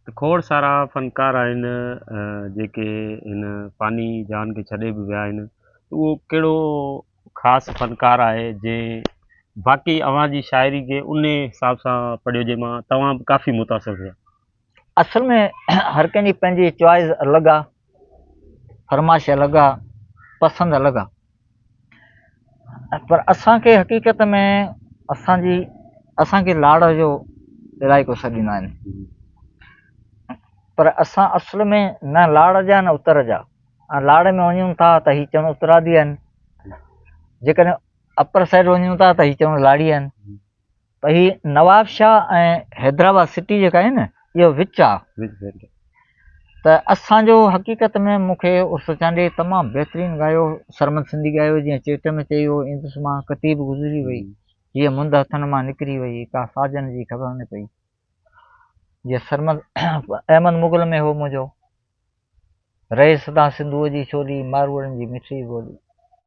ته کوڙ سارا فنڪار آهن جيڪي هن فاني جهان کي ڇڏي به ويا آهن ته اهو ڪهڙو خاص فنڪار آهي جنهن باقي اوهان جي شاعري کي ان حساب سان پڙهيو جنهن مان توهان به ڪافي متاثر ٿيا. اصل ۾ هر ڪنهن جي پنهنجي چوائس الڳ آ، فرمائش الڳ آ، پسند الڳ آ. پر اسان کي حقيقت ۾ اسان جي اسان کي لاڙ جو علائقو سڏيندا آهن پر اسان اصل ۾ نه لاڙ جا نه اتر جا ۽ لاڙ ۾ وڃون ٿا ته هي چون اترادي آهن جيڪڏهن اپر سائيڊ وڃون ٿا ته هي چون لاڙي آهن ته هي نواب شاهه ۽ حيدرآباد سٽي جيڪا آهي نه اهو وچ آ ته اسان جو حقيقت ۾ مون کي عرس چانڊيي تمام بهترين ڳايو سرمد سنڌي ڳايو جيئن چيٽ ۾ چئي ويو ايندس مان ڪتي به گذري وئي هيء مند هٿن مان نڪري وئي ڪا ساجن جي خبر نه پئي جيئن سرمد احمد مغل ۾ هو منهنجو رهي سدا سنڌوء جي ڇولي ماروئڙن جي مٺڙي ٻولي.